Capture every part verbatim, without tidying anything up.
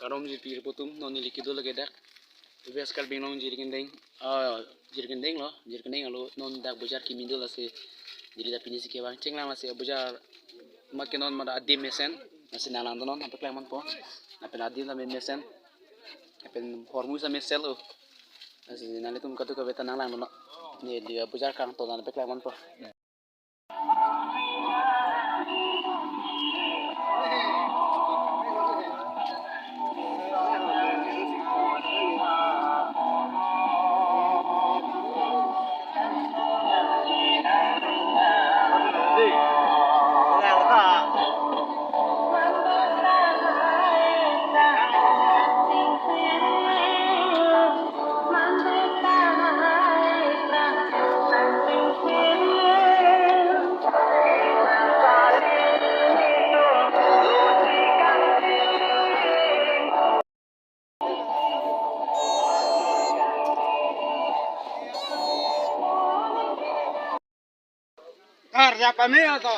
Kardom jirpi jirpo atum, non neli kedo lake dak West Karbi Anglong Jirikindeng, ah, Jirikindeng lo, Jirikindeng alo, non dak bojar kimi do lasi, neli dak pini si kevang chenglang lasi bojar mat ke non mat adim mesen, lasi nanglang do non, nangpeklang manpo, lapen adim tame mesen, lapen hormu tame sel o, lasi nanglitum kadokave ta nanglang do non, neli bojar kangton nangpeklang manpo. Karja kami atau?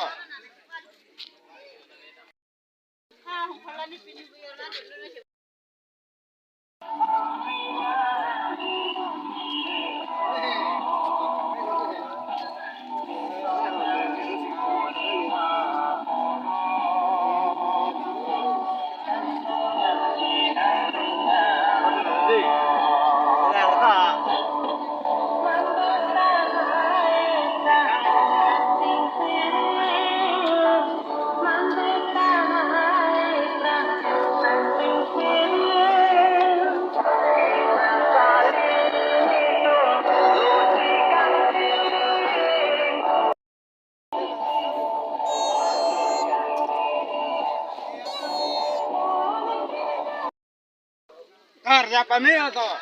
Karja kami atau?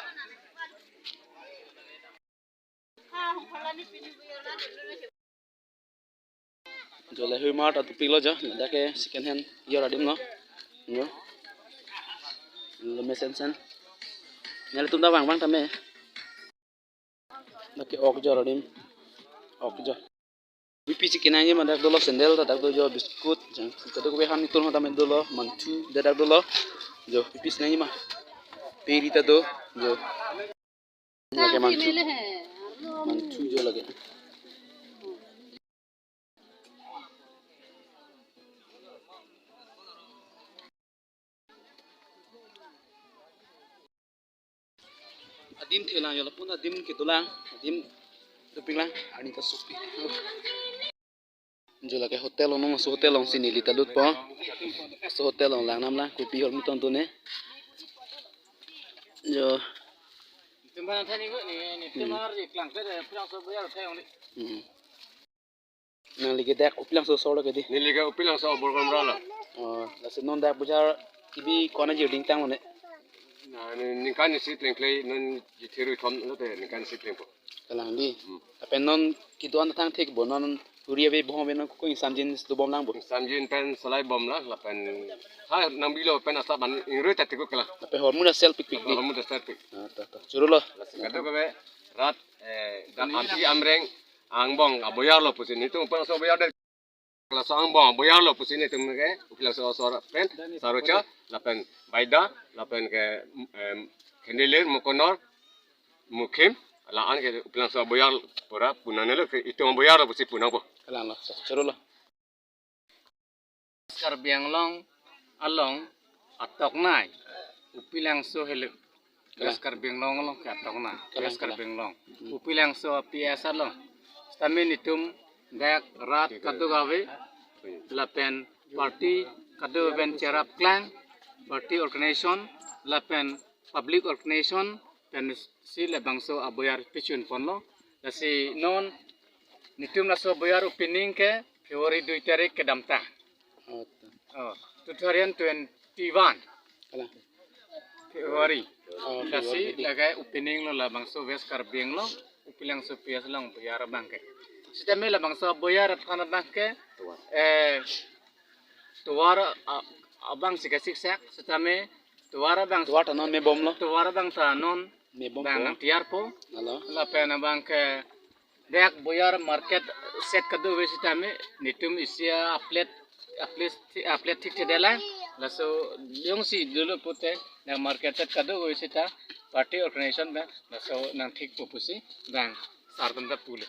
Jo lahei mart atu pilo jo, dak ke second hand jor adim lo. Jo. Lo mesen sen. Nanglitum ta vang vang tame. Dak ke ok jor adim. Ok jor. Pipi si kenangji ma dak dolo, sandal ta dak do jo, biscuit jang kadokave han itum tame dolo, manthu dak dak dolo. Jo pipi si nangji ma. Peri ta do jo. Lake manthu. Manthu jo lake. Adim thelang jo lapu adim kedolang, adim dopiklang, arni ta supi. Jo lake hotel along, laso hotel along si neli ta lutpo. Laso hotel along lang nam lang, kopi hor muton tune. Jo. Itum mana thani ko ni, ni itum har iklang ke, pulang so boyar thai ong ni. Hmm. Nangli ke dak Upilangso asor lo ke di? Neli ke Upilangso Borgamra lo. Oh, lasi non dak bojar kebi ko-an ajir ding tanglo ne? Na, ni, ningkan isi plengple, non jithiru ithom lote ningkan isi plengpo. Kalang di. Hmm. Lapen non kedo-an thang thekpo, non uri ave bong ave non koko ingsamjin dobom lang bo? Ingsamjin pen salai bom lang, lapen ha nang bilo pen asap an ingrui ta tiko kalang. Lapen hormu ta sel pikpik di? Hormu ta sel pik. Ah, ta, ta. Choro lo. Lasi kadokave rat, eh, dak Ampi Amreng angbong aboyar lo pusi, netum Upilangso aboyar de. Laso angbong aboyar lo pusi netum ke Upilangso asor pen Sarocha, lapen Baida, lapen ke, em, Khendelir, Mokonor, Mukhim, la-an ke Upilangso aboyar pura pu nanglo, ke itum aboyar lo pusi pu nangpo. Kalang lo, choro lo. Karbi Anglong along atoknai Upilangso helo. Kalang. West Karbi Anglong along ke atoknai. Kalang, West Karbi Anglong. Hmm. Upilangso P S along. Sitame netum dak rat kadokave lapen party kadokave pen cherap klang, party organization lapen public organization pensi labangso aboyar pichun ponlo. Lasi non netum laso aboyar opening ke February dui tarik kedamtang. Oh, ta. Oh, two thousand twenty-one. Kalang. February. Oh, lasi February. Lake opening lo labangso West Karbi Anglong, Upilangso P S along aboyar abang ke. Sitame labangso aboyar aphan abang ke, eh, tovar, ah, abang si kasiksak, sitame tovar abang, tovar ta non mebom lo? Tovar abang ta non mebom bang po. Nang tiar po. Alo. Lapen abang ke dak boyar market set kadokave sitame netum isi a-plate, a-plate, a-plate thik thedelang. Laso jongsi dolo pute nang market chat kado-oi seta party organization pen laso nangthikpo pusi bang sar atum ta pulo.